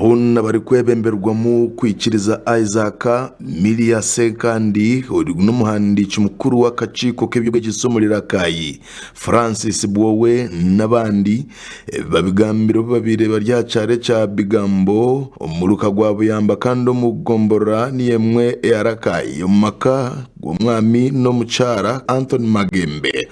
Boona barikwebemberwamu Kwikiriza Isaac, Miria Ssekandi ori n'omuhandiiki mukuru w'akakiiko k'eby'obwegyese omuri Rakai, Francis Bwowe n'abandi babigambire obu babaire bari aha kyaro ekya Bigambo omu muruka gwa Buyamba kandi omu gomborora niyo emwe eya Rakai omu maka g'omwami n'omukyara Anthony Magembe.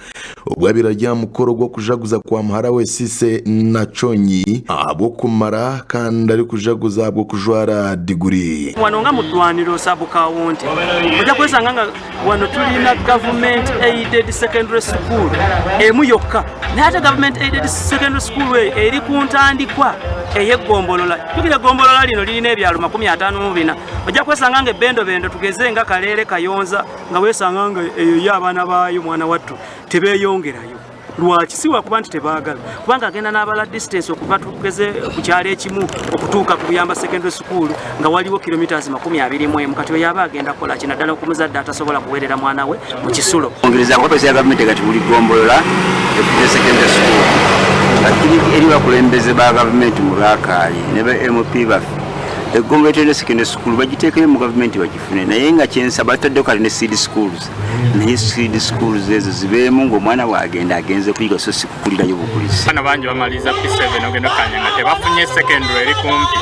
Obwo abaire ari aha mukoro gw'okujaguza kwa muhara we Cissy Nachonyi ahabw'okumara kandi arikujaguza ahabw'okujwara diguri. Wano nga mu ddwaniro sub county ojja kwesanga nga wano tulina government aided secondary school emu yokka naye ate government aided secondary school eyo eri ku ntandikwa ey'eggombolola. Jjukira eggombolola lino lirina ebyalo 54 ojja kwesanga nga ebbendobendo tugeze nga Kaleere, Kayonza nga weesanga nga eyo yo abaana baayo mwana wattu tebeeyongerayo lwaki si lwakuba nti tebaagala kubanga agenda n'abala distance okuva tugeze ku kyalo ekimu okutuuka ku buyamba secondary school nga waliwo kilometers 21 kati oyo aba agenda kukola ki naddala ku muzadde atasobola kuweerera mwana we mu kisulo ongereza kuba ya gavumenti kati buli ggombolola efune secondary school kati eri bakulembeze ba gavumenti mu Rakai ne ba MP baffe eggombolola terina secondary school bagiteekeyo mu gavumenti bagifune naye nga kyensaba bataddeko kati ne seed schools naye seed schools ezo zibeemu ng'omwana bw'agenda agenze kuyiga so si kukulirayo bukulizi. Abaana bangi bamaliriza P7 ogenda okukanya nga tebafunye secondary eri kumpi.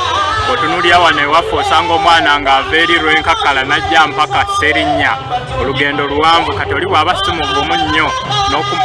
Otunuulira wano ewaffe osanga omwana ng'ava eri Lwenkakkala n'ajja mpaka Sserinnya, olugendo luwanvu. Kati oli bw'aba si mugumu nnyo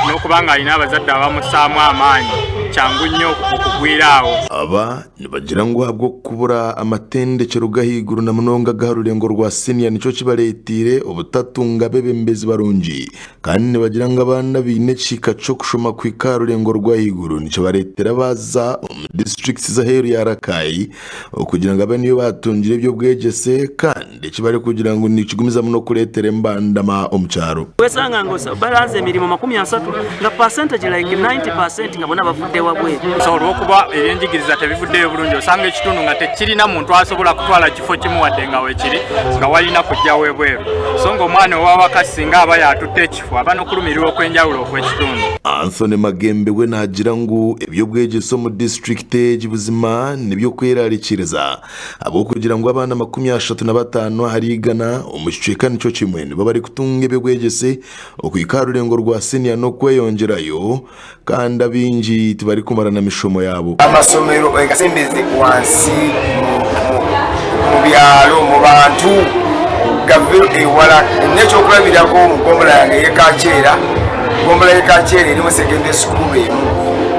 n'okuba ng'alina abazadde abamussaamu amaanyi, kyangu nnyo okugwira awo. Aba Nibagira ngu ahabw'okubura amatendekyero g'ahaiguru na munonga ag'aha rurengo rwa siniya nikyo kibareeteire obutatunga abeebembezi barungi. Kandi nibagira ngu abaana abaine ekihika ky'okushoma kuhika aha rurengo rw'ahaiguru nikibareetera baaza omu disiturikiti z'aheeru ya Rakai okugira ngu abe niyo baatungire eby'obwegyese kandi eki barikugira ngu nikigumizamu n'okureetera embandama omu kyaro. Wesanga nga baranze emirimo 30 nga percentage like 90% nga bona bavudde wabweru. So olw'okuba ebyenjigiriza tebivuddeyo bulungi osanga ekitundu nga tekirina muntu asobola kutwala kifo kimu wadde nga wekiri nga walina kujja webweru so nga omwana owawaka singa aba yatutte ekifo aba n'okulumirirwa okw'enjawulo okw'ekitundu. Anthony Magembe we naagira ngu eby'obwegyese omu disiturikiti egi buzima n'eby'okwerarikiriza Ahabw'okugira ngu abaana 35 ahari igana omu kicweka nikyo kimwe nibo barikutunga eby'obwegyese okuhika aha rurengo rwa siniya n'okweyongyerayo kandi abaingi tibarikumara na mishomo yaabo. Amasomero gasembeze wansi mu byalo mu bantu gave ewala. Nina ekyokulabirako mu ggombolola yange ey'e Kaakyera, ggombolola y'e Kaakyera erimu secondary school emu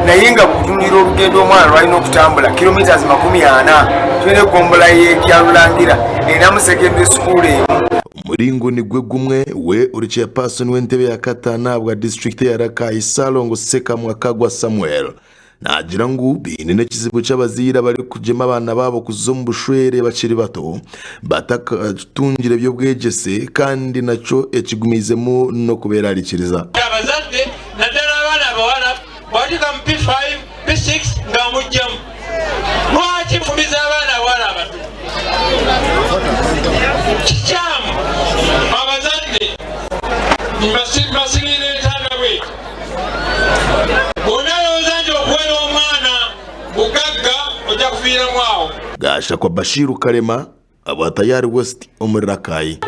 naye nga bw'otunuulira olugendo omwana lw'alina okutambula kilometres 40 tulina eggombolola y'e Kyalulangira erinamu secondary school emu. Omuringo nigwo gumwe, we ori chairperson w'entebe ya kataano ahabwa disiturikiti eya Rakai, Ssalongo Ssekamwa Kagwa Samuel naagira ngu baine n'ekizibu ky'abazaire abarikugyema abaana baabo kuza omu bushwere bakiri bato batakatungire by'obwegyese kandi nakyo ekigumiizemu n'okubeerarikiriza. Abazadde naddala abaana abawala bw'atuuka mu P5, P6 ng'amuggyamu. Lwaki mufumbiza abaana abawala abato? Kikyamu. Abazadde mbasibira entanda bweti. Bw'onalowooza nti okuwera omwana bugagga ojja kuviiramu awo. Gashakwa Bashiru Kalema, Abwa Tayari West omuri Rakai.